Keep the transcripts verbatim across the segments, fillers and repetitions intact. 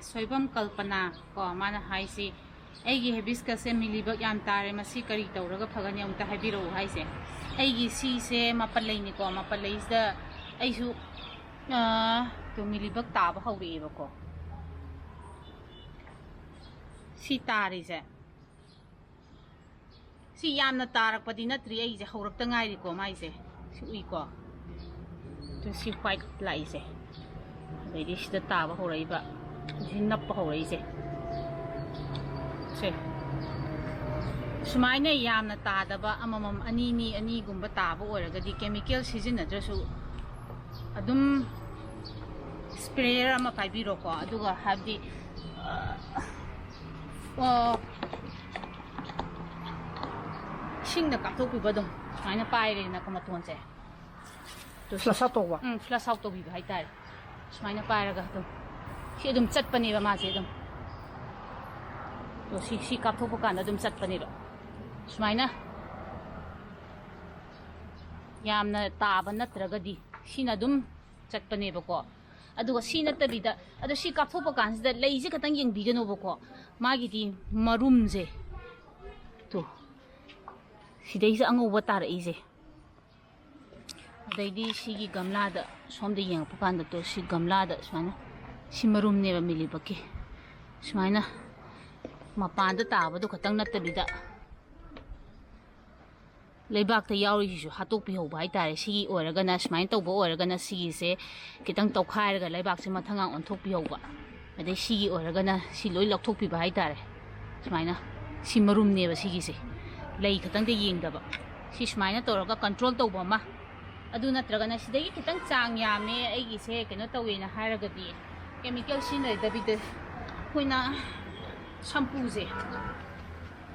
ꯁꯣꯏꯕꯝ ꯀꯜꯄꯅꯥ ꯀꯣ, ꯃꯥꯅ ꯍꯥꯏꯁꯤ, "ꯑꯩꯒꯤ ꯍꯦꯕꯤꯁꯀꯁꯁꯦ ꯃꯤꯂꯤꯕꯛ ꯌꯥꯝ ꯇꯥꯔꯦ, ꯃꯁꯤ ꯀꯔꯤ ꯇꯧꯔꯒ ꯐꯒꯅꯤ, ꯑꯃꯨꯛꯇ ꯍꯥꯏꯕꯤꯔꯛꯎ" ꯍꯥꯏꯁꯦ꯫ ꯑꯩꯒꯤ ꯁꯤꯁꯦ ꯃꯄꯜ ꯂꯩꯅꯤꯀꯣ, ꯃꯄꯜ ꯂꯩꯁꯤꯗ ꯑꯩꯁꯨ, ꯑꯥ, ꯇꯨ ꯃꯤꯂꯤꯕꯛ ꯇꯥꯕ ꯍꯧꯔꯛꯑꯦꯕꯀꯣ꯫ ꯁꯤ ꯇꯥꯔꯤꯁꯦ, ꯁꯤ ꯌꯥꯝꯅ ꯇꯥꯔꯛꯄꯗꯤ ꯅꯠꯇ꯭ꯔꯤ, ꯑꯩꯁꯦ ꯍꯧꯔꯛꯇ ꯉꯥꯏꯔꯤꯀꯣ ꯃꯥꯏꯁꯦ꯫ ꯁꯤ ꯎꯏꯀꯣ, ꯑꯗꯨ ꯁꯤ ꯋꯥꯏꯠ ꯂꯥꯛꯏꯁꯦ, ꯑꯗꯩꯗꯤ ꯁꯤꯗ ꯇꯥꯕ ꯍꯧꯔꯛꯏꯕ, ꯁꯤ ꯅꯞꯄ ꯍꯧꯔꯛꯏꯁꯦ꯫ ꯁꯦ, ꯁꯨꯃꯥꯏꯅ ꯌꯥꯝꯅ ꯇꯥꯗꯕ, ꯑꯃꯃꯝ ꯑꯅꯤꯅꯤ, ꯑꯅꯤꯒꯨꯝꯕ ꯇꯥꯕ ꯑꯣꯏꯔꯒꯗꯤ, ꯀꯦꯃꯤꯀꯦꯜ ꯁꯤꯖꯤꯟꯅꯗ꯭ꯔꯁꯨ, ꯑꯗꯨꯝ ꯁ꯭ꯄ꯭ꯔꯦꯌꯔ ꯑꯃ ꯄꯥꯏꯕꯤꯔꯣꯀꯣ꯫ ꯑꯗꯨꯒ ꯍꯥꯏꯕꯗꯤ, ꯑ, ꯑ, ꯏꯁꯤꯡꯗ ꯀꯥꯞꯊꯣꯛꯄꯤꯕ, ꯑꯗꯨꯝ ꯁꯨꯃꯥꯏꯅ ꯄꯥꯏꯔꯦꯗꯅꯀꯣ ꯃꯇꯣꯟꯁꯦ꯫ ꯑꯗꯨ ꯁꯤ- Flush out ꯇꯧꯕ? ꯎꯝ, flush out ꯇꯧꯕꯤꯕ ꯍꯥꯏꯇꯥꯔꯦ꯫ ꯁꯨꯃꯥꯏꯅ ꯄꯥꯏꯔꯒ ꯑꯗꯨꯝ, ꯁꯤ ꯑꯗꯨꯝ ꯆꯠꯄꯅꯦꯕ ꯃꯥꯁꯦ ꯑꯗꯨꯝ꯫ ꯑꯗꯣ ꯁꯤ, ꯁꯤ ꯀꯥꯞꯊꯣꯛꯄ ꯀꯥꯟꯗ ꯑꯗꯨꯝ ꯆꯠꯄꯅꯦꯕ꯫ ꯁꯨꯃꯥꯏꯅ ꯌꯥꯝꯅ ꯇꯥꯕ ꯅꯠꯇ꯭ꯔꯒꯗꯤ ꯁꯤꯅ ꯑꯗꯨꯝ ꯆꯠꯄꯅꯦꯕꯀꯣ꯫ ꯑꯗꯨꯒ ꯁꯤ ꯅꯠꯇꯕꯤꯗ, ꯑꯗꯣ ꯁꯤ ꯀꯥꯞꯊꯣꯛꯄ ꯀꯥꯟꯁꯤꯗ ꯂꯩꯁꯦ ꯈꯇꯪ ꯌꯦꯡꯕꯤꯒꯅꯣꯕꯀꯣ꯫ ꯃꯥꯒꯤꯗꯤ ꯃꯔꯨꯝꯁꯦ, ꯇꯨ, ꯁꯤꯗꯩꯁꯦ ꯑꯉꯧꯕ ꯇꯥꯔꯛꯏꯁꯦ꯫ ꯑꯗꯩꯗꯤ ꯁꯤꯒꯤ ꯒꯝꯂꯥꯗ, ꯁꯣꯝꯗ ꯌꯦꯡꯉꯛꯄ ꯀꯥꯟꯗ, ꯇꯨ, ꯁꯤ ꯒꯝꯂꯥꯗ ꯁꯨꯃꯥꯏꯅ, ꯁꯤ ꯃꯔꯨꯝꯅꯦꯕ ꯃꯤꯂꯤꯕꯛꯀꯤ꯫ ꯁꯨꯃꯥꯏꯅ ꯃꯄꯥꯟꯗ ꯇꯥꯕꯗꯣ ꯈꯛꯇꯪ ꯅꯠꯇꯕꯤꯗ, ꯂꯩꯕꯥꯛꯇ ꯌꯥꯎꯔꯤꯁꯤꯁꯨ ꯍꯥꯠꯇꯣꯛꯄꯤꯍꯧꯕ ꯍꯥꯏꯇꯥꯔꯦ꯫ ꯁꯤꯒꯤ ꯑꯣꯏꯔꯒꯅ, ꯁꯨꯃꯥꯏꯅ ꯇꯧꯕ ꯑꯣꯏꯔꯒꯅ, ꯁꯤꯒꯤꯁꯦ ꯈꯤꯇꯪ ꯇꯧꯈꯥꯏꯔꯒ ꯂꯩꯕꯥꯛꯁꯦ ꯃꯊꯪꯒ ꯑꯣꯟꯊꯣꯛꯄꯤꯍꯧꯕ꯫ ꯑꯗꯩ ꯁꯤꯒꯤ ꯑꯣꯏꯔꯒꯅ ꯁꯤ ꯂꯣꯏ ꯂꯧꯊꯣꯛꯄꯤꯕ ꯍꯥꯏꯇꯥꯔꯦ꯫ ꯁꯨꯃꯥꯏꯅ, ꯁꯤ ꯃꯔꯨꯝꯅꯦꯕ ꯁꯤꯒꯤꯁꯦ, ꯂꯩ ꯈꯛꯇꯪꯗ ꯌꯦꯡꯗꯕ꯫ ꯁꯤ ꯁꯨꯃꯥꯏꯅ ꯇꯧꯔꯒ ꯀꯟꯇ꯭ꯔꯣꯜ ꯇꯧꯕ ꯑꯃ, ꯑꯗꯨ ꯅꯠꯇ꯭ꯔꯒꯅ ꯁꯤꯗꯒꯤ ꯈꯤꯇꯪ ꯆꯥꯡ ꯌꯥꯝꯃꯦ, ꯑꯩꯒꯤꯁꯦ ꯀꯩꯅꯣ ꯇꯧꯋꯦꯅ ꯍꯥꯏꯔꯒꯗꯤ, ꯀꯦꯃꯤꯀꯦꯜ ꯁꯤꯖꯤꯟꯅꯗꯕꯤꯗ ꯑꯩꯈꯣꯏꯅ ꯁꯝꯄꯨꯁꯦ,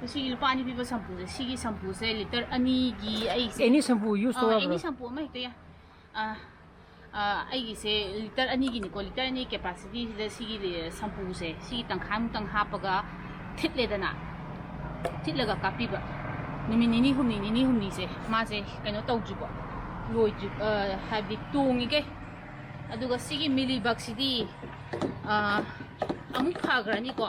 ꯁꯤꯒꯤ ꯂꯨꯄꯥ ꯑꯅꯤ ꯄꯤꯕ ꯁꯝꯄꯨꯁꯦ, ꯁꯤꯒꯤ ꯁꯝꯄꯨꯁꯦ ꯂꯤꯇꯔ ꯑꯅꯤꯒꯤ ꯑꯩꯁꯦ, Any shampoo use ꯑꯥ, ꯇꯧ ꯌꯥꯕ꯭ꯔꯣ? Any shampoo ꯑꯃ ꯍꯦꯛꯇ ꯌꯥꯏ꯫ ꯑꯥ, ꯑꯥ, ꯑꯩꯒꯤꯁꯦ ꯂꯤꯇꯔ ꯑꯅꯤꯒꯤꯅꯤꯀꯣ, ꯂꯤꯇꯔ ꯑꯅꯤ ꯀꯦꯄꯥꯁꯤꯇꯤꯁꯤꯗ ꯁꯤꯒꯤ ꯁꯝꯄꯨꯁꯦ, ꯁꯤꯒꯤ ꯇꯪꯈꯥꯏꯃꯨꯛꯇꯪ ꯍꯥꯞꯄꯒ ꯊꯤꯠꯂꯦꯗꯅ, ꯊꯤꯠꯂꯒ ꯀꯥꯞꯄꯤꯕ꯫ ꯅꯨꯃꯤꯠ ꯅꯤꯅꯤ ꯍꯨꯝꯅꯤ, ꯅꯤꯅꯤ ꯍꯨꯝꯅꯤꯁꯦ ꯃꯥꯁꯦ ꯀꯩꯅꯣ ꯇꯧꯗ꯭ꯔꯤꯕꯣ, ꯂꯣꯏꯗ꯭ꯔꯤ, ꯑꯥ, ꯍꯥꯏꯕꯗꯤ ꯇꯣꯡꯉꯤꯈꯩ꯫ ꯑꯗꯨꯒ ꯁꯤꯒꯤ ꯃꯤꯂꯤꯕꯛꯁꯤꯗꯤ, ꯑꯥ, ꯑꯃꯨꯛ ꯐꯈ꯭ꯔꯅꯤꯀꯣ,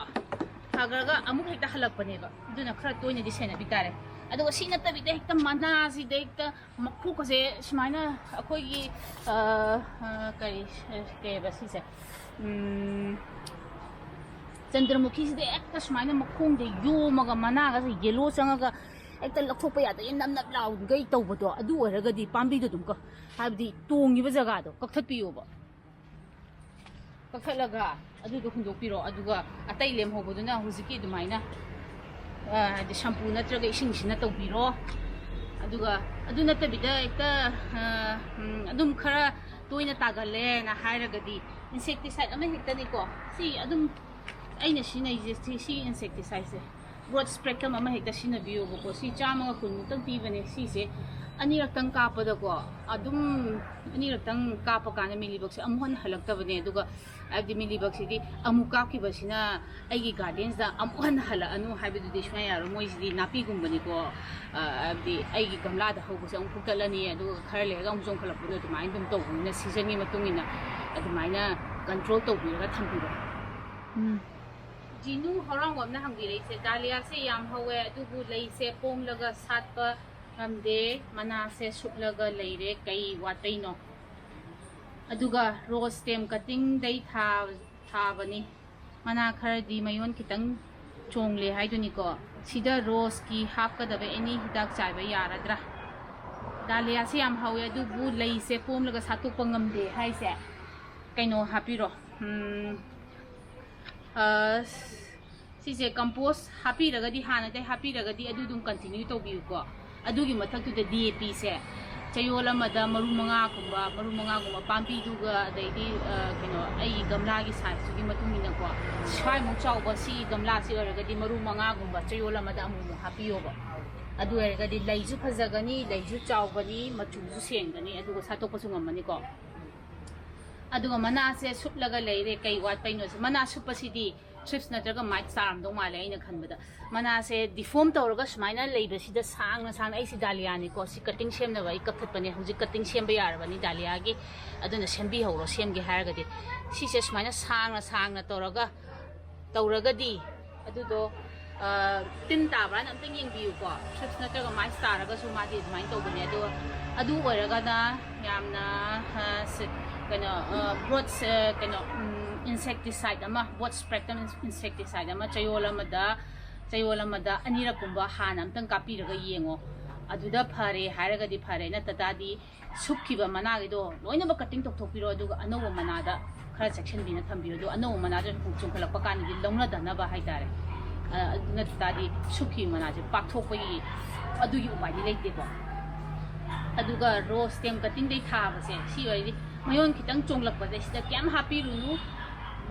ꯐꯈ꯭ꯔꯒ ꯑꯃꯨꯛ ꯍꯦꯛꯇ ꯍꯜꯂꯛꯄꯅꯦꯕ꯫ ꯑꯗꯨꯅ ꯈꯔ ꯇꯣꯏꯅꯗꯤ ꯁꯦꯟꯅꯕꯤ ꯇꯥꯔꯦ꯫ ꯑꯗꯨꯒ ꯁꯤ ꯅꯠꯇꯕꯤꯗ ꯍꯦꯛꯇ ꯃꯅꯥꯁꯤꯗ ꯍꯦꯛꯇ ꯃꯈꯣꯛꯀꯁꯦ ꯁꯨꯃꯥꯏꯅ ꯑꯩꯈꯣꯏꯒꯤ, ꯑ, ꯑ, ꯀꯔꯤ, ꯀꯩꯕ ꯁꯤꯁꯦ, ꯎꯝ, ꯆꯟꯗ꯭ꯔꯃꯨꯈꯤꯁꯤꯗ ꯍꯦꯛꯇ ꯁꯨꯃꯥꯏꯅ ꯃꯈꯣꯡꯗ ꯌꯣꯝꯃꯒ ꯃꯅꯥꯒꯁꯦ ꯌꯦꯂꯣ ꯆꯪꯉꯒ ꯍꯦꯛꯇ ꯂꯧꯊꯣꯛꯄ ꯌꯥꯗꯒꯩ ꯅꯞ ꯅꯞ ꯂꯥꯎꯈꯩ ꯇꯧꯕꯗꯣ, ꯑꯗꯨ ꯑꯣꯏꯔꯒꯗꯤ ꯄꯥꯝꯕꯤꯗꯣ ꯑꯗꯨꯝ ꯀꯛ-, ꯍꯥꯏꯕꯗꯤ ꯇꯣꯡꯉꯤꯕ ꯖꯒꯥꯗꯣ ꯀꯛꯊꯠꯄꯤꯌꯣꯕ꯫ ꯀꯛꯊꯠꯂꯒ ꯑꯗꯨꯗꯣ ꯍꯨꯟꯗꯣꯛꯄꯤꯔꯣ꯫ ꯑꯗꯨꯒ ꯑꯇꯩ ꯂꯦꯝꯍꯧꯕꯗꯨꯅ ꯍꯧꯖꯤꯛꯀꯤ ꯑꯗꯨꯃꯥꯏꯅ, ꯑ, ꯍꯥꯏꯗꯤ ꯁꯝꯄꯨ ꯅꯠꯇ꯭ꯔꯒ ꯏꯁꯤꯡꯁꯤꯅ ꯇꯧꯕꯤꯔꯣ꯫ ꯑꯗꯨꯒ ꯑꯗꯨ ꯅꯠꯇꯕꯤꯗ ꯍꯦꯛꯇ, ꯑ, ꯎꯝ, ꯑꯗꯨꯝ ꯈꯔ ꯇꯣꯏꯅ ꯇꯥꯒꯜꯂꯦꯅ ꯍꯥꯏꯔꯒꯗꯤ insecticide ꯑꯃ ꯍꯦꯛꯇꯅꯤꯀꯣ꯫ ꯁꯤ ꯑꯗꯨꯝ ꯑꯩꯅ ꯁꯤꯖꯤꯟꯅꯩꯁꯦ ꯁꯤ, ꯁꯤ insecticideꯁꯦ꯫ ꯕ꯭ꯔꯣꯗ ꯁ꯭ꯄꯦꯛꯇ꯭ꯔꯝ ꯑꯃ ꯍꯦꯛꯇ ꯁꯤꯖꯤꯟꯅꯕꯤꯌꯣꯕꯀꯣ꯫ ꯁꯤ ꯆꯥꯝꯃꯒ ꯀꯨꯟꯃꯨꯛꯇꯪ ꯄꯤꯕꯅꯦ꯫ ꯁꯤꯁꯦ ꯑꯅꯤꯔꯛꯇꯪ ꯀꯥꯞꯄꯗꯀꯣ, ꯑꯗꯨꯝ ꯑꯅꯤꯔꯛꯇꯪ ꯀꯥꯞꯄ ꯀꯥꯟꯗ ꯃꯤꯂꯤꯕꯛꯁꯦ ꯑꯃꯨꯛ ꯍꯟꯅ ꯍꯜꯂꯛꯇꯕꯅꯦ꯫ ꯑꯗꯨꯒ ꯍꯥꯏꯕꯗꯤ ꯃꯤꯂꯤꯕꯛꯁꯤꯗꯤ ꯑꯃꯨꯛ ꯀꯥꯞꯈꯤꯕꯁꯤꯅ ꯑꯩꯒꯤ ꯒꯥꯔꯗꯦꯟꯁꯤꯗ ꯑꯃꯨꯛ ꯍꯟꯅ ꯍꯜꯂꯛꯑꯅꯨ ꯍꯥꯏꯕꯗꯨꯗꯤ ꯁꯨꯡꯌꯥ ꯌꯥꯔꯣꯏ꯫ ꯃꯣꯏꯁꯤꯗꯤ ꯅꯥꯄꯤꯒꯨꯝꯕꯅꯤꯀꯣ꯫ ꯑ, ꯍꯥꯏꯕꯗꯤ ꯑꯩꯒꯤ ꯒꯝꯂꯥꯗ ꯍꯧꯕꯁꯦ ꯑꯃꯨꯛ ꯐꯨꯛꯇꯠꯂꯅꯤ, ꯑꯗꯨꯒ ꯈꯔ ꯂꯩꯔꯒ ꯑꯃꯨꯛ ꯆꯣꯡꯈꯠꯂꯛꯄꯗꯣ ꯑꯗꯨꯃꯥꯏꯅ ꯑꯗꯨꯝ ꯇꯧꯕꯅꯤꯅ ꯁꯤꯖꯟꯒꯤ ꯃꯇꯨꯡ ꯏꯟꯅ ꯑꯗꯨꯃꯥꯏꯅ ꯀꯟꯇ꯭ꯔꯣꯜ ꯇꯧꯕꯤꯔꯒ ꯊꯝꯕꯤꯔꯣ꯫ ꯎꯝ꯫ ꯖꯤꯅꯨ ꯍꯧꯔꯥꯡꯕꯝꯅ ꯍꯪꯕꯤꯔꯛꯏꯁꯦ, ꯗꯥꯂꯤꯌꯥꯁꯦ ꯌꯥꯝ ꯍꯧꯋꯦ, ꯑꯗꯨꯕꯨ ꯂꯩꯁꯦ ꯄꯣꯝꯂꯒ ꯁꯥꯠꯄ ꯉꯝꯗꯦ, ꯃꯅꯥꯁꯦ ꯁꯨꯞꯂꯒ ꯂꯩꯔꯦ, ꯀꯩ ꯋꯥꯠꯄꯩꯅꯣ? ꯑꯗꯨꯒ ꯔꯣꯁ ꯁ꯭ꯇꯦꯝ ꯀꯠꯇꯤꯡꯗꯩ ꯊꯥ-, ꯊꯥꯕꯅꯤ꯫ ꯃꯅꯥ ꯈꯔꯗꯤ ꯃꯌꯣꯟ ꯈꯤꯇꯪ ꯆꯣꯡꯂꯦ ꯍꯥꯏꯗꯨꯅꯤꯀꯣ꯫ ꯁꯤꯗ ꯔꯣꯁꯀꯤ ꯍꯥꯞꯀꯗꯕ ꯑꯦꯅꯤ ꯍꯤꯗꯥꯛ ꯆꯥꯏꯕ ꯌꯥꯔꯗ꯭ꯔꯥ? ꯗꯥꯂꯤꯌꯥꯁꯦ ꯌꯥꯝ ꯍꯧꯋꯦ, ꯑꯗꯨꯕꯨ ꯂꯩꯁꯦ ꯄꯣꯝꯂꯒ ꯁꯥꯠꯇꯣꯛꯄ ꯉꯝꯗꯦ ꯍꯥꯏꯁꯦ ꯀꯩꯅꯣ ꯍꯥꯞꯄꯤꯔꯣ꯫ ꯎꯝ, ꯑ, ꯁꯤꯁꯦ ꯀꯝꯄꯣꯁ ꯍꯥꯞꯄꯤꯔꯒꯗꯤ, ꯍꯥꯟꯅꯗꯩ ꯍꯥꯞꯄꯤꯔꯒꯗꯤ ꯑꯗꯨ ꯑꯗꯨꯝ ꯀꯟꯇꯤꯅ꯭ꯌꯨ ꯇꯧꯕꯤꯌꯨꯀꯣ꯫ ꯑꯗꯨꯒꯤ ꯃꯊꯛꯇꯨꯗ ꯗꯤ ꯑꯦ ꯄꯤꯁꯦ ꯆꯌꯣꯜ ꯑꯃꯗ ꯃꯔꯨ ꯃꯉꯥꯒꯨꯝꯕ, ꯃꯔꯨ ꯃꯉꯥꯒꯨꯝꯕ ꯄꯥꯝꯕꯤꯗꯨꯒ, ꯑꯗꯩꯗꯤ, ꯑ, ꯀꯩꯅꯣ, ꯑꯩꯒꯤ ꯒꯝꯂꯥꯒꯤ ꯁꯥꯏꯖꯇꯨꯒꯤ ꯃꯇꯨꯡ ꯏꯟꯅꯀꯣ, ꯁ꯭ꯋꯥꯏꯃꯨꯛ ꯆꯥꯎꯕ ꯁꯤꯒꯤ ꯒꯝꯂꯥꯁꯤ ꯑꯣꯏꯔꯒꯗꯤ ꯃꯔꯨ ꯃꯉꯥꯒꯨꯝꯕ ꯆꯌꯣꯜ ꯑꯃꯗ ꯑꯃꯨꯛꯃꯨꯛ ꯍꯥꯞꯄꯤꯌꯣꯕ꯫ ꯑꯗꯨ ꯑꯣꯏꯔꯒꯗꯤ ꯂꯩꯁꯨ ꯐꯖꯒꯅꯤ, ꯂꯩꯁꯨ ꯆꯥꯎꯒꯅꯤ, ꯃꯆꯨꯁꯨ ꯁꯦꯡꯒꯅꯤ, ꯑꯗꯨꯒ ꯁꯥꯠꯇꯣꯛꯄꯁꯨ ꯉꯝꯃꯅꯤꯀꯣ꯫ ꯑꯗꯨꯒ ꯃꯅꯥꯁꯦ ꯁꯨꯞꯂꯒ ꯂꯩꯔꯦ, ꯀꯩ ꯋꯥꯠꯄꯩꯅꯣ ꯁꯤ? ꯃꯅꯥ ꯁꯨꯞꯄꯁꯤꯗꯤ ꯊ꯭ꯔꯤꯞꯁ ꯅꯠꯇ꯭ꯔꯒ ꯃꯥꯏꯠꯁ ꯇꯥꯔꯝꯗꯧ ꯃꯥꯜꯂꯦ ꯑꯩꯅ ꯈꯟꯕꯗ꯫ ꯃꯅꯥꯁꯦ ꯗꯤꯐꯣꯝ ꯇꯧꯔꯒ ꯁꯨꯃꯥꯏꯅ ꯂꯩꯕꯁꯤꯗ ꯁꯥꯡꯅ ꯁꯥꯡꯅ, ꯑꯩꯁꯤ ꯗꯥꯂꯤꯌꯥꯅꯤꯀꯣ, ꯁꯤ ꯀꯠꯇꯤꯡ ꯁꯦꯝꯅꯕ ꯑꯩ ꯀꯛꯊꯠꯄꯅꯦ꯫ ꯍꯧꯖꯤꯛ ꯀꯠꯇꯤꯡ ꯁꯦꯝꯕ ꯌꯥꯔꯕꯅꯤ ꯗꯥꯂꯤꯌꯥꯒꯤ, ꯑꯗꯨꯅ ꯁꯦꯝꯕꯤꯍꯧꯔꯣ, ꯁꯦꯝꯒꯦ ꯍꯥꯏꯔꯒꯗꯤ꯫ ꯁꯤꯁꯦ ꯁꯨꯃꯥꯏꯅ ꯁꯥꯡꯅ ꯁꯥꯡꯅ ꯇꯧꯔꯒ ꯇꯧꯔꯒꯗꯤ ꯑꯗꯨꯗꯣ ꯇꯤꯟ ꯇꯥꯕ꯭ꯔꯥꯅ ꯑꯝꯇꯪ ꯌꯦꯡꯕꯤꯌꯨꯀꯣ꯫ ꯊ꯭ꯔꯤꯞꯁ ꯅꯠꯇ꯭ꯔꯒ ꯃꯥꯏꯁ ꯇꯥꯔꯒꯁꯨ ꯃꯥꯗꯤ ꯑꯗꯨꯃꯥꯏꯅ ꯇꯧꯕꯅꯦ꯫ ꯑꯗꯣ ꯑꯗꯨ ꯑꯣꯏꯔꯒꯅ ꯌꯥꯝꯅ ꯀꯩꯅꯣ ꯕ꯭ꯔꯣꯠ ꯀꯩꯅꯣ ꯏꯟꯁꯦꯛꯇꯤꯁꯥꯏꯠ ꯑꯃ, ꯕ꯭ꯔꯣꯠ ꯁ꯭ꯄꯦꯛꯇ꯭ꯔꯝ ꯏꯟꯁꯦꯛꯇꯤꯁꯥꯏꯠ ꯑꯃ ꯆꯌꯣꯜ ꯑꯃꯗ ꯆꯌꯣꯜ ꯑꯃꯗ ꯑꯅꯤꯔꯛꯀꯨꯝꯕ ꯍꯥꯟꯅ ꯑꯝꯇꯪ ꯀꯥꯞꯄꯤꯔꯒ ꯌꯦꯡꯉꯣ꯫ ꯑꯗꯨꯗ ꯐꯔꯦ ꯍꯥꯏꯔꯒꯗꯤ ꯐꯔꯦ, ꯅꯠꯇ ꯇꯥꯔꯗꯤ ꯁꯨꯞꯈꯤꯕ ꯃꯅꯥꯒꯤꯗꯣ ꯂꯣꯏꯅꯃꯛ ꯀꯠꯇꯤꯡ ꯇꯧꯊꯣꯛꯄꯤꯔꯣ꯫ ꯑꯗꯨꯒ ꯑꯅꯧꯕ ꯃꯅꯥꯗ ꯈꯔ ꯆꯦꯛꯁꯤꯟꯕꯤꯅ ꯊꯝꯕꯤꯌꯣ꯫ ꯑꯗꯣ ꯑꯅꯧꯕ ꯃꯅꯥꯗꯣ ꯆꯣꯡꯈꯠꯂꯛꯄ ꯀꯥꯟꯗꯗꯤ ꯂꯧꯅꯗꯅꯕ ꯍꯥꯏꯇꯥꯔꯦ꯫ ꯑꯗꯨ ꯅꯠꯇ ꯇꯥꯔꯗꯤ ꯁꯨꯞꯈꯤꯕ ꯃꯅꯥꯁꯦ ꯄꯥꯛꯊꯣꯛꯄꯒꯤ ꯑꯗꯨꯒꯤ ꯎꯄꯥꯏꯗꯤ ꯂꯩꯇꯦꯀꯣ꯫ ꯑꯗꯨꯒ ꯔꯣꯁ ꯁ꯭ꯇꯦꯝ ꯀꯠꯇꯤꯡꯗꯩ ꯊꯥꯕꯁꯦ, ꯁꯤ ꯑꯣꯏꯔꯗꯤ ꯃꯌꯣꯟ ꯈꯤꯇꯪ ꯆꯣꯡꯂꯛꯄꯁꯦ ꯁꯤꯗ ꯀꯩꯝ ꯍꯥꯞꯄꯤꯔꯨꯅꯨ꯫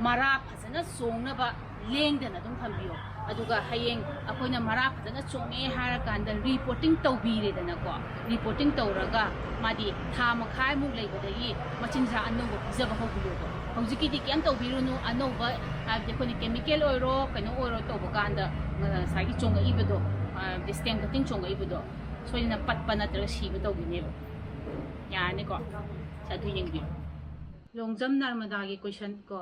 ꯃꯔꯥ ꯐꯖꯅ ꯆꯣꯡꯅꯕ ꯂꯦꯡꯗꯅ ꯑꯗꯨꯝ ꯊꯝꯕꯤꯌꯣ꯫ ꯑꯗꯨꯒ ꯍꯌꯦꯡ ꯑꯩꯈꯣꯏꯅ ꯃꯔꯥ ꯐꯖꯅ ꯆꯣꯡꯉꯦ ꯍꯥꯏꯔꯀꯥꯟꯗ ꯔꯤꯄꯣꯔꯇꯤꯡ ꯇꯧꯕꯤꯔꯦꯗꯅꯀꯣ꯫ ꯔꯤꯄꯣꯔꯇꯤꯡ ꯇꯧꯔꯒ ꯃꯥꯗꯤ ꯊꯥ ꯃꯈꯥꯏꯃꯨꯛ ꯂꯩꯕꯗꯒꯤ ꯃꯆꯤꯟꯖꯥꯛ ꯑꯅꯧꯕ ꯄꯤꯖꯕ ꯍꯧꯕꯤꯌꯣꯕ꯫ ꯍꯧꯖꯤꯛꯀꯤꯗꯤ ꯀꯩꯝ ꯇꯧꯕꯤꯔꯨꯅꯨ꯫ ꯑꯅꯧꯕ, ꯍꯥꯏꯕꯗꯤ ꯑꯩꯈꯣꯏꯅ ꯀꯦꯃꯤꯀꯦꯜ ꯑꯣꯏꯔꯣ ꯀꯩꯅꯣ ꯑꯣꯏꯔꯣ ꯇꯧꯕ ꯀꯥꯟꯗ ꯉꯁꯥꯏꯒꯤ ꯆꯣꯡꯉꯛꯏꯕꯗꯣ, ꯁ꯭ꯇꯦꯝ ꯀꯠꯇꯤꯡ ꯆꯣꯡꯉꯛꯏꯕꯗꯣ ꯁꯣꯏꯗꯅ ꯄꯠꯄ ꯅꯠꯇ꯭ꯔꯒ ꯁꯤꯕ ꯇꯧꯕꯤꯅꯦꯕ꯫ ꯌꯥꯔꯅꯤꯀꯣ? ꯁꯦ, ꯑꯗꯨ ꯌꯦꯡꯕꯤꯌꯨ꯫ ꯂꯣꯡꯖꯝ ꯅꯔꯃꯗꯥꯒꯤ ꯀꯣꯏꯁꯟ ꯀꯣ,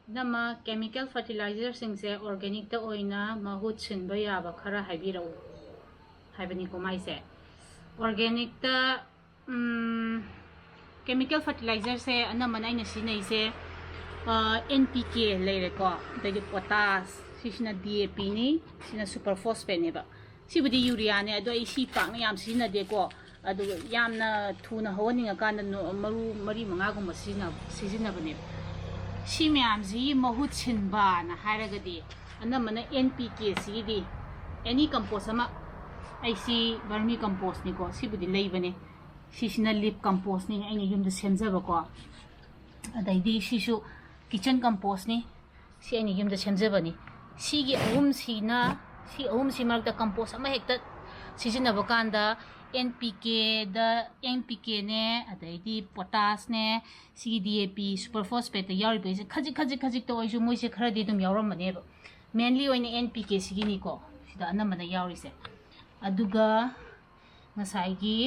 ꯏꯅꯝꯃ, ꯀꯦꯃꯤꯀꯦꯜ ꯐꯔꯇꯤꯂꯥꯏꯖꯔꯁꯤꯡꯁꯦ ꯑꯣꯔꯒꯥꯅꯤꯛꯇ ꯑꯣꯏꯅ ꯃꯍꯨꯠ ꯁꯤꯟꯕ ꯌꯥꯕ ꯈꯔ ꯍꯥꯏꯕꯤꯔꯛꯎ ꯍꯥꯏꯕꯅꯤꯀꯣ ꯃꯥꯏꯁꯦ꯫ ꯑꯣꯔꯒꯥꯅꯤꯛꯇ ꯀꯦꯃꯤꯀꯦꯜ ꯐꯔꯇꯤꯂꯥꯏꯖꯔꯁꯦ ꯑꯅꯝꯕꯅ ꯑꯩꯅ ꯁꯤꯖꯤꯟꯅꯩꯁꯦ ꯑꯦꯟ ꯄꯤ ꯀꯦ ꯂꯩꯔꯦꯀꯣ, ꯑꯗꯩꯗꯤ ꯄꯣꯇꯥꯁ, ꯁꯤꯁꯤꯅ ꯗꯤ ꯑꯦ ꯄꯤꯅꯤ, ꯁꯤꯅ ꯁꯨꯄꯔ ꯐꯣꯁꯐꯦꯠꯅꯦꯕ꯫ ꯁꯤꯕꯨꯗꯤ ꯌꯨꯔꯤꯌꯥꯅꯦ, ꯑꯗꯣ ꯑꯩ ꯁꯤ ꯄꯥꯛꯅ ꯌꯥꯝ ꯁꯤꯖꯤꯟꯅꯗꯦꯀꯣ꯫ ꯑꯗꯨꯒ ꯌꯥꯝꯅ ꯊꯨꯅ ꯍꯧꯍꯟꯅꯤꯡꯉꯀꯥꯟꯗ ꯅꯣ-, ꯃꯔꯨ ꯃꯔꯤ ꯃꯉꯥꯒꯨꯝꯕ ꯁꯤꯖꯤꯟꯅ-, ꯁꯤꯖꯤꯟꯅꯕꯅꯦꯕ꯫ ꯁꯤ ꯃꯌꯥꯝꯁꯤꯒꯤ ꯃꯍꯨꯠ ꯁꯤꯟꯕꯅ ꯍꯥꯏꯔꯒꯗꯤ ꯑꯅꯝꯕꯅ ꯑꯦꯟ ꯄꯤ ꯀꯦ ꯁꯤꯒꯤꯗꯤ ꯑꯦꯅꯤ ꯀꯝꯄꯣꯁ ꯑꯃ, ꯑꯩꯁꯤ ꯕꯔꯃꯤ ꯀꯝꯄꯣꯁꯅꯤꯀꯣ, ꯁꯤꯕꯨꯗꯤ ꯂꯩꯕꯅꯦ꯫ ꯁꯤꯁꯤꯅ ꯂꯤꯞ ꯀꯝꯄꯣꯁꯅꯤ, ꯑꯩꯅ ꯌꯨꯝꯗ ꯁꯦꯝꯖꯕꯀꯣ꯫ ꯑꯗꯩꯗꯤ ꯁꯤꯁꯨ ꯀꯤꯆꯟ ꯀꯝꯄꯣꯁꯅꯤ, ꯁꯤ ꯑꯩꯅ ꯌꯨꯝꯗ ꯁꯦꯝꯖꯕꯅꯤ꯫ ꯁꯤꯒꯤ ꯑꯍꯨꯝꯁꯤꯅ, ꯁꯤ ꯑꯍꯨꯝꯁꯤ ꯃꯔꯛꯇ ꯀꯝꯄꯣꯁ ꯑꯃ ꯍꯦꯛꯇ ꯁꯤꯖꯤꯟꯅꯕ ꯀꯥꯟꯗ ꯑꯦꯟ ꯄꯤ ꯀꯦꯗ, ꯑꯦꯟ ꯄꯤ ꯀꯦꯅꯦ, ꯑꯗꯩꯗꯤ ꯄꯣꯇꯥꯁꯅꯦ, ꯁꯤꯒꯤ ꯗꯤ ꯑꯦ ꯄꯤ ꯁꯨꯄꯔ ꯐꯣꯁꯐꯦꯠꯇ ꯌꯥꯎꯔꯤꯕꯁꯦ ꯈꯖꯤꯛ ꯈꯖꯤꯛ ꯈꯖꯤꯛꯇ ꯑꯣꯏꯔꯁꯨ ꯃꯣꯏꯁꯦ ꯈꯔꯗꯤ ꯑꯗꯨꯝ ꯌꯥꯎꯔꯝꯕꯅꯦꯕ꯫ ꯃꯦꯟꯂꯤ ꯑꯣꯏꯅ ꯑꯦꯟ ꯄꯤ ꯀꯦ ꯁꯤꯒꯤꯅꯤꯀꯣ ꯁꯤꯗ ꯑꯅꯝꯕꯅ ꯌꯥꯎꯔꯤꯁꯦ꯫ ꯑꯗꯨꯒ ꯉꯁꯥꯏꯒꯤ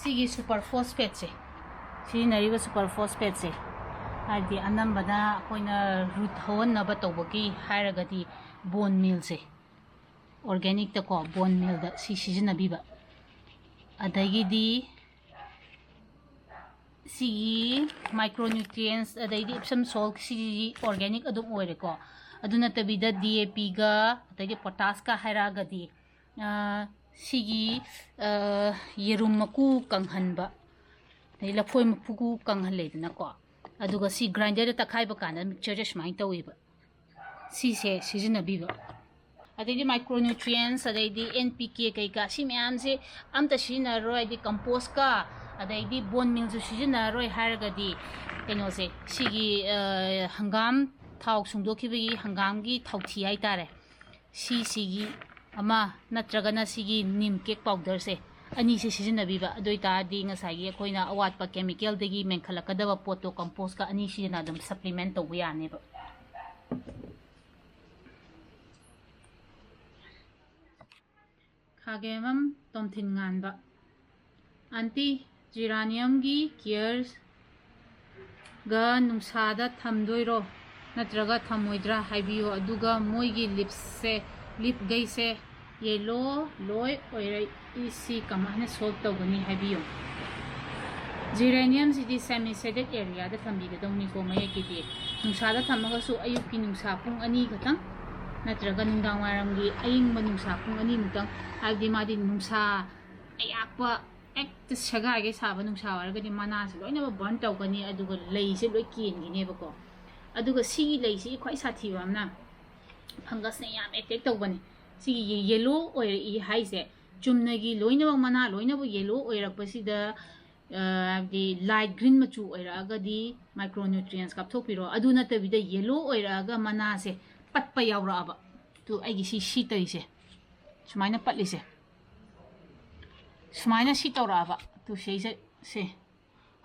ꯁꯤꯒꯤ ꯁꯨꯄꯔ ꯐꯣꯁꯐꯦꯠꯁꯦ, ꯁꯤꯖꯤꯟꯅꯔꯤꯕ ꯁꯨꯄꯔ ꯐꯣꯁꯐꯦꯠꯁꯦ, ꯍꯥꯏꯗꯤ ꯑꯅꯝꯕꯅ ꯑꯩꯈꯣꯏꯅ ꯔꯨꯠ ꯍꯧꯍꯟꯅꯕ ꯇꯧꯕꯒꯤ ꯍꯥꯏꯔꯒꯗꯤ ꯕꯣꯟ ꯃꯤꯜꯁꯦ, ꯑꯣꯔꯒꯦꯅꯤꯛꯇꯀꯣ, ꯕꯣꯟ ꯃꯤꯜꯗ ꯁꯤ ꯁꯤꯖꯤꯟꯅꯕꯤꯕ꯫ ꯑꯗꯒꯤꯗꯤ ꯁꯤꯒꯤ ꯃꯥꯏꯀ꯭ꯔꯣꯅ꯭ꯌꯨꯇ꯭ꯔꯤꯌꯦꯟꯁ, ꯑꯗꯩꯗꯤ ꯏꯞꯁꯝ ꯁꯣꯜ, ꯁꯤꯒꯤ ꯑꯣꯔꯒꯦꯅꯤꯛ ꯑꯗꯨꯝ ꯑꯣꯏꯔꯦꯀꯣ꯫ ꯑꯗꯨ ꯅꯠꯇꯕꯤꯗ ꯗꯤ ꯑꯦ ꯄꯤꯒ ꯑꯗꯩꯗꯤ ꯄꯣꯇꯥꯁꯀ ꯍꯥꯏꯔꯛꯑꯒꯗꯤ, ꯑ, ꯁꯤꯒꯤ, ꯑ, ꯌꯦꯔꯨꯝ ꯃꯀꯨ ꯀꯪꯍꯟꯕ, ꯑꯗꯩ ꯂꯐꯣꯏ ꯃꯀꯨ ꯀꯪꯍꯜꯂꯦꯗꯅꯀꯣ, ꯑꯗꯨꯒ ꯁꯤ ꯒ꯭ꯔꯥꯏꯟꯗꯔꯗ ꯇꯛꯈꯥꯏꯕ ꯀꯥꯟꯗ ꯃꯤꯛꯆꯔꯁꯦ ꯁꯨꯃꯥꯏꯅ ꯇꯧꯋꯦꯕ꯫ ꯁꯤꯁꯦ ꯁꯤꯖꯤꯟꯅꯕꯤꯕ꯫ ꯑꯗꯩꯗꯤ ꯃꯥꯏꯀ꯭ꯔꯣꯅ꯭ꯌꯨꯇ꯭ꯔꯤꯌꯦꯟꯁ, ꯑꯗꯩꯗꯤ ꯑꯦꯟ ꯄꯤ ꯀꯦ ꯀꯩꯀꯥ, ꯁꯤ ꯃꯌꯥꯝꯁꯦ ꯑꯝꯇ ꯁꯤꯖꯤꯟꯅꯔꯔꯣꯏ, ꯍꯥꯏꯗꯤ ꯀꯝꯄꯣꯁꯀ ꯑꯗꯩꯗꯤ ꯕꯣꯟ ꯃꯤꯜꯁꯨ ꯁꯤꯖꯤꯟꯅꯔꯔꯣꯏ ꯍꯥꯏꯔꯒꯗꯤ, ꯀꯩꯅꯣꯁꯦ, ꯁꯤꯒꯤ, ꯑ, ꯍꯪꯒꯥꯝ ꯊꯥꯎ ꯁꯨꯡꯗꯣꯛꯈꯤꯕꯒꯤ ꯍꯪꯒꯥꯝꯒꯤ ꯊꯥꯎꯊꯤ ꯍꯥꯏꯇꯥꯔꯦ, ꯁꯤꯁꯤꯒꯤ ꯑꯃ ꯅꯠꯇ꯭ꯔꯒꯅ ꯁꯤꯒꯤ ꯅꯤꯝ ꯀꯦꯛ ꯄꯥꯎꯗꯔꯁꯦ, ꯑꯅꯤꯁꯦ ꯁꯤꯖꯤꯟꯅꯕꯤꯕ꯫ ꯑꯗꯨ ꯑꯣꯏꯇꯥꯔꯗꯤ ꯉꯁꯥꯏꯒꯤ ꯑꯩꯈꯣꯏꯅ ꯑꯋꯥꯠꯄ ꯀꯦꯃꯤꯀꯦꯜꯗꯒꯤ ꯃꯦꯟꯈꯠꯂꯛꯀꯗꯕ ꯄꯣꯠꯇꯣ ꯀꯝꯄꯣꯁꯀ ꯑꯅꯤꯁꯤꯅ ꯑꯗꯨꯝ ꯁꯄ꯭ꯂꯤꯃꯦꯟ ꯇꯧꯕ ꯌꯥꯅꯦꯕ꯫ ꯈꯥꯒꯦꯃꯝ ꯇꯣꯝꯊꯤꯟ ꯉꯥꯟꯕ꯫ ꯑꯟꯇꯤ, ꯖꯤꯔꯥꯅꯤꯌꯝꯒꯤ ꯀꯤꯌꯔꯒ ꯅꯨꯡꯁꯥꯗ ꯊꯝꯗꯣꯏꯔꯣ ꯅꯠꯇ꯭ꯔꯒ ꯊꯝꯃꯣꯏꯗ꯭ꯔꯥ ꯍꯥꯏꯕꯤꯌꯨ, ꯑꯗꯨꯒ ꯃꯣꯏꯒꯤ ꯂꯤꯞꯁꯦ, ꯂꯤꯞꯈꯩꯁꯦ ꯌꯦꯂꯣ ꯂꯣꯏ ꯑꯣꯏꯔꯛꯏꯁꯤ ꯀꯃꯥꯏꯅ ꯁꯣꯜꯕ ꯇꯧꯒꯅꯤ ꯍꯥꯏꯕꯤꯌꯨ꯫ ꯖꯤꯔꯦꯅꯤꯌꯝꯁꯤꯗꯤ ꯁꯦꯃꯤ ꯁꯦꯗꯦꯠ ꯑꯦꯔꯤꯌꯥꯗ ꯊꯝꯕꯤꯒꯗꯧꯅꯤꯀꯣ꯫ ꯃꯌꯦꯛꯀꯤꯗꯤ ꯅꯨꯡꯁꯥꯗ ꯊꯝꯃꯒꯁꯨ ꯑꯌꯨꯛꯀꯤ ꯅꯨꯡꯁꯥ ꯄꯨꯡ ꯑꯅꯤ ꯈꯛꯇꯪ ꯅꯠꯇ꯭ꯔꯒ ꯅꯨꯡꯗꯥꯡ ꯋꯥꯏꯔꯝꯒꯤ ꯑꯌꯤꯡꯕ ꯅꯨꯡꯁꯥ ꯄꯨꯡ ꯑꯅꯤꯃꯨꯛꯇꯪ, ꯍꯥꯏꯕꯗꯤ ꯃꯥꯗꯤ ꯅꯨꯡꯁꯥ ꯑꯌꯥꯛꯄ ꯍꯦꯛꯇ ꯁꯦꯒꯥꯏꯒꯩ ꯁꯥꯕ ꯅꯨꯡꯁꯥ ꯑꯣꯏꯔꯒꯗꯤ ꯃꯅꯥꯁꯦ ꯂꯣꯏꯅꯃꯛ ꯕꯔꯟ ꯇꯧꯒꯅꯤ, ꯑꯗꯨꯒ ꯂꯩꯁꯦ ꯂꯣꯏ ꯀꯦꯟꯈꯤꯅꯦꯕꯀꯣ꯫ ꯑꯗꯨꯒ ꯁꯤꯒꯤ ꯂꯩꯁꯤꯒꯤ ꯈ꯭ꯋꯥꯏ ꯁꯥꯊꯤꯕ ꯑꯃꯅ ꯐꯪꯒꯁꯅ ꯌꯥꯝ ꯑꯦꯇꯦꯛ ꯇꯧꯕꯅꯤ꯫ ꯁꯤꯒꯤ ꯌꯦꯂꯣ ꯑꯣꯏꯔꯛꯏ ꯍꯥꯏꯁꯦ, ꯆꯨꯝꯅꯒꯤ ꯂꯣꯏꯅꯃꯛ ꯃꯅꯥ ꯂꯣꯏꯅꯃꯛ ꯌꯦꯂꯣ ꯑꯣꯏꯔꯛꯄꯁꯤꯗ, ꯑ, ꯍꯥꯏꯕꯗꯤ ꯂꯥꯏꯠ ꯒ꯭ꯔꯤꯟ ꯃꯆꯨ ꯑꯣꯏꯔꯛꯑꯒꯗꯤ ꯃꯥꯏꯀ꯭ꯔꯣꯅ꯭ꯌꯨꯇ꯭ꯔꯤꯌꯦꯟꯁ ꯀꯥꯞꯊꯣꯛꯄꯤꯔꯣ꯫ ꯑꯗꯨ ꯅꯠꯇꯕꯤꯗ ꯌꯦꯂꯣ ꯑꯣꯏꯔꯛꯑꯒ ꯃꯅꯥꯁꯦ ꯄꯠꯄ ꯌꯥꯎꯔꯛꯑꯕ, ꯇꯨ ꯑꯩꯒꯤ ꯁꯤ, ꯁꯤ ꯇꯧꯔꯤꯁꯦ, ꯁꯨꯃꯥꯏꯅ ꯄꯠꯂꯤꯁꯦ, ꯁꯨꯃꯥꯏꯅ ꯁꯤ ꯇꯧꯔꯛꯑꯕ, ꯇꯨ ꯁꯤꯁꯦ, ꯁꯦ꯫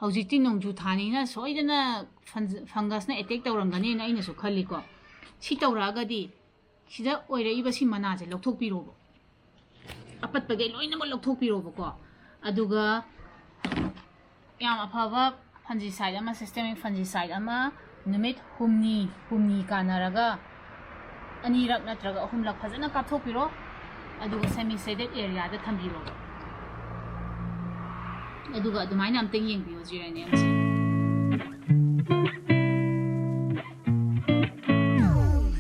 ꯍꯧꯖꯤꯛꯇꯤ ꯅꯣꯡꯖꯨ ꯊꯥꯅꯤꯅ ꯁꯣꯏꯗꯅ ꯐꯟ-, ꯐꯪꯒꯁꯅ ꯑꯦꯇꯦꯛ ꯇꯧꯔꯝꯒꯅꯤꯅ ꯑꯩꯅꯁꯨ ꯈꯜꯂꯤꯀꯣ꯫ ꯁꯤ ꯇꯧꯔꯛꯑꯒꯗꯤ ꯁꯤꯗ ꯑꯣꯏꯔꯛꯏꯕ ꯁꯤ ꯃꯅꯥꯁꯦ ꯂꯧꯊꯣꯛꯄꯤꯔꯣꯕ, ꯑꯄꯠꯄꯈꯩ ꯂꯣꯏꯅꯃꯛ ꯂꯧꯊꯣꯛꯄꯤꯔꯣꯕꯀꯣ꯫ ꯑꯗꯨꯒ ꯌꯥꯝ ꯑꯐꯕ Fungicide ꯑꯃ, systemic fungicide ꯑꯃ ꯅꯨꯃꯤꯠ ꯍꯨꯝꯅꯤ, ꯍꯨꯝꯅꯤ ꯀꯥꯟꯅꯔꯒ ꯑꯅꯤꯔꯛ ꯅꯠꯇ꯭ꯔꯒ ꯑꯍꯨꯝꯂꯛ ꯐꯖꯅ ꯀꯥꯞꯊꯣꯛꯄꯤꯔꯣ꯫ ꯑꯗꯨꯒ semi shaded areaꯗ ꯊꯝꯕꯤꯔꯣ꯫ ꯑꯗꯨꯒ ꯑꯗꯨꯃꯥꯏꯅ ꯑꯝꯇꯪ ꯌꯦꯡꯕꯤꯌꯣ geraniumꯁꯦ꯫